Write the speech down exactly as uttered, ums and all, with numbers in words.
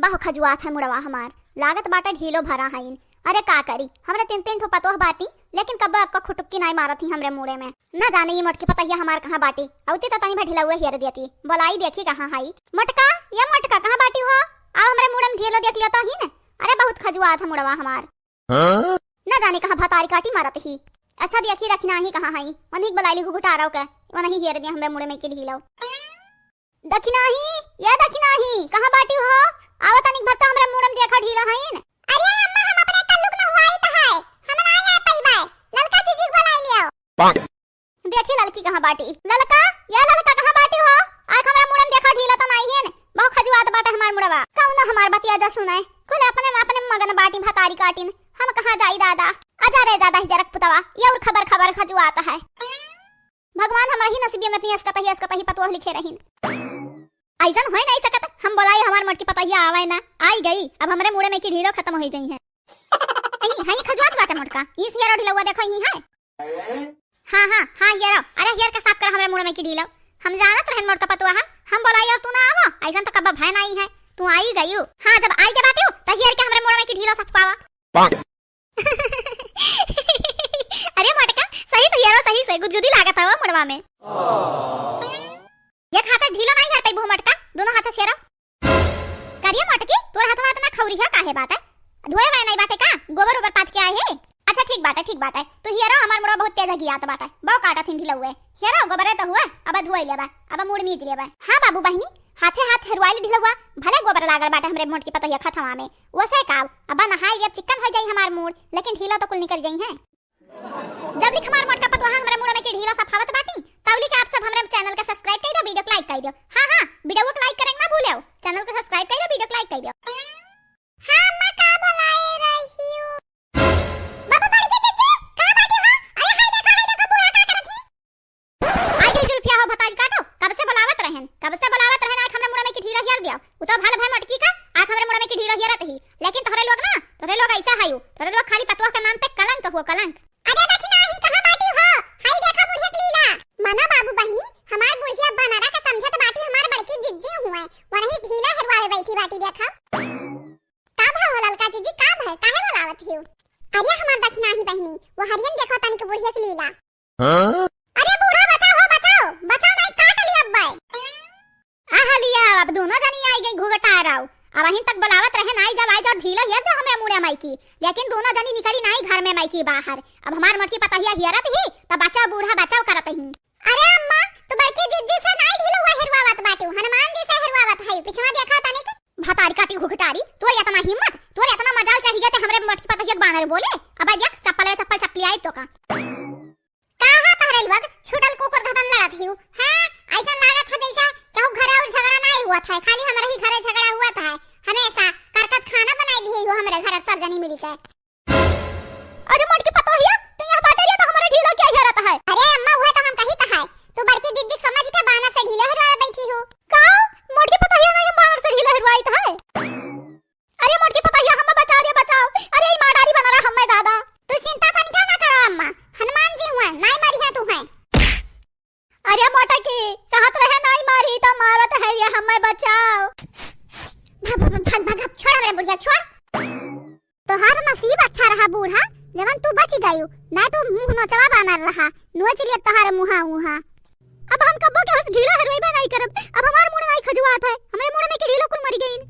बहु खजुआत है मुड़वा हमार, लागत बाटे ढीलो भरा हईन। अरे का करी, हमरे तीन तीन ठो पतोह बाटी, लेकिन कब्बो एक्को खुटुक्की नाई मारत ही हमरे मुड़े में। न जाने ई मोटकी पतोहिया हमार कहाँ बाटी, अउती तो तनी भर ढिलउए हेर देती, बोलाई देखी कहाँ हई। मोटका, ये मोटका कहाँ बाटी हो? आओ हमरे मुड़े में ढीलो देख लियो तो ही न। अरे बहुत खजुआत है मुड़वा हमार। हाँ? न जाने कहाँ भतारी काटी मारत ही। अच्छा देखी दखिनाही कहाँ हई, उन्हीं के बोलाइली घुघुटारव के, उन्हीं हेर दिया हमरे मुड़े में की ढीलो। दखिनाही, ये दखिनाही, कहाँ बाटी हो? आवा तनिक भर तो हमरे मुड़े में देखा ढीलो हईन। अरे अम्मा, हम अपने तल्लुक में हुआई त है, हम ना आ पइबे, ललका जीजी के बोलाई लियो। देखी ललकी कहाँ बाटी। ललका, या ललका कहाँ बाटी हो? आँख हमरा मुड़न देखा ढीला तो नाई हेन। बहुत खजुआत बाटे हमार मुड़वा। कउनो हमार बतिया जा सुने। कुल अपने में अपने मगन बाटी भतारी काटिन। हम कहाँ जाई दादा। आजा रे दादा ही जरक पुतवा। ये और खबर खबर खजुआत है। भगवान हमरा ही नसीबिया में इतनी असकतही असकतही पतोह लिखे रहीन। अइसन होए नाई सकत। हम बोलाई हमार मोटकी पतोहिया आवे ना। आई गई। अब हमरे मुड़े में की ढीलो खतम होइ जइहैं। हई, हई खजुआत बाटे मोटका। ई हेरो ढिलउआ देखो ही है। हाँ, हाँ, हाँ, हेरो। अरे हेर के साफ कर हमरे मुड़े में की ढीलो। हम जानत रहन मोटका पतोह है। हम बोलाई और तू ना आवो। अइसन तो कब्बो भय नाई है। तू आई गयू। हाँ, जब आई के बाटी हो, तो हेर के हमरे मुड़े में की ढीलो सफकवावा। अरे मोटका, सही से हेरो, सही से गुदगुदी लागत हवा मुड़वा में। एक हाथ ढीलो नाई हेर पइबू मोटका, दोनों हाथ से हेरो। करिया मोटकी, तोर हथवा इतना खौरिया काहे बाटे? धोए वाए नाई बाटे का? गोबर ओबर पाथ के आए हे? अच्छा ठीक बाटे, ठीक बाटे। तू हेरो हमार मुड़वा बहुत तेज हगियात बाटे। बहु काटत हिन ढिलउए। हेरो गोबरे तो हुए, अब धोए लेबा, अब मुड़ मीज लेबा। हाँ बाबू बहिनी, हाथे हाथ हेरवाइल ढिलउआ, भले गोबर लागल बाटे हमरे मोटकी पतोहिया खथवा में। वसे का, अब नहाई लेब चिक्कन होइ जाई हमार मुड़, लेकिन ढीलो तो कुल निकल जइहैं। जब लिख हमार मोटका पतोहा हमरे मुड़े में की ढीला सफावत बाटी, तब लिख आप सब हमरे channel के subscribe कइ दो, video को like कइ दो। हाँ, हाँ, video को like करे ना भूलेउ, channel के subscribe कइ दो, video को like कइ दो। हाँ, अम्मा का बोलाए रही हो? बाबू बड़की जीजी, कहाँ बाटी हो? अरे हाय देखो, हाय देखो, बूढ़ा का करत ही? आई गई जुल्फिया हो भतारी काटो, कब से बोलावत रहन, कब से बोलावत रहन, आँख हमरे मुड़े में की ढीला हेर दिया। उ तो भल भय मोटकी का, आँख हमरे मुड़े में की ढीला हेरत ही। लेकिन तोहरे लोग ना, तोहरे लोग अइसा है यू, तोहरे लोग खाली पतोह के नाम पे कलंक हो, कलंक। अरे दखिनाही कहाँ बाटी हो? हाय देखा बुढ़िया के लीला। माना बाबू बहिनी, हमार बुढ़िया बनरा के समझत बाटी, हमार बड़की जिज्जी हुए, वनही ढीला हेरवावे बैठी बाटी देखा। का भा हो ललका जिज्जी, का भा, काहे बोलावत हियो? अरे हमार दखिनाही बहिनी, वो हरियन देखो तनिक बुढ़िया के लीला। हाँ? अरे बूढ़ा बचाओ हो, बचाओ, बचाओ नाई काट ली अब्बे। आह लिया, अब दोनों जनी आई गई घुघटाराव। अब अहिन तक बुलावत रहे नाई जब आई जाओ ढीला हेर दे हमरे मुड़े माई की। लेकिन दोनों जनी निकली नाई घर में माई की बाहर। अब हमार मोटकी पतोहिया हेरत ही, तब बचाओ बूढ़ा बचाओ करत ही। अरे अम्मा, तू बड़की जिज्जी से नाई ढीला हुआ हेरवावत बाटू, हनुमान जी से हेरवावत है, पिछवा देखा तनिक। भतारी काटी घुघटारी, तोर इतना हिम्मत, तोर इतना मजाल चढ़ी गया ते हमरे मोटकी पतोहिया के बानर बोले। अब देख चप्पल चप्पल चप्पली आई तो का। का हो तोहरे लोग छूटल कुकुर धतन लड़त हिउ? हैं? अइसन लागत है जैसे केहू घरे और झगड़ा नाई हुअत है, खाली हमरे ही घरे झगड़ा हुअत है। हमेशा करकस खाना बनाई दिए हो हमरे घर सब जनी मिली के। अरे मोटकी पतोहिया, तू यहाँ बाटे रहिया तो हमरे ढीला क्या हेरत है? अरे अम्मा, उहे तो हम कही तो है, तू बड़की जिज्जी समझ के बानर से ढीला हेरवा बैठी हो। का? मोटकी पतोहिया नहीं हम बानर से ढीला हेरवाइत है? अरे मोटकी पतोहिया, हम्मे बचाओ रे, बचाओ। अरे ई मार डारी बनरा हम्मे दादा। तू चिंता तनिका ना करो अम्मा, हनुमान जी हुआ, नाई मरिहे तुहे। अरे मोटकी, कहत रहे नाई मारी तो मारत है ये, हम्मे बचाओ। भाग, भाग, भाग, भाग, भाग, छोड़ हमरे बुढ़िया, छोड़। तोहार नसीब अच्छा रहा बूढ़ा, जवन तू बच गयू, नाई तू मुंह नोचवा बानर रहा, नोच लिया तोहार मुहा उहा। अब हम कब्बो केहू से ढीला हेरवाइबे नाई करब, अब हमार मुड़ नाई खजुआत है, हमरे मुड़ में के ढीलो कुल मरी गईन।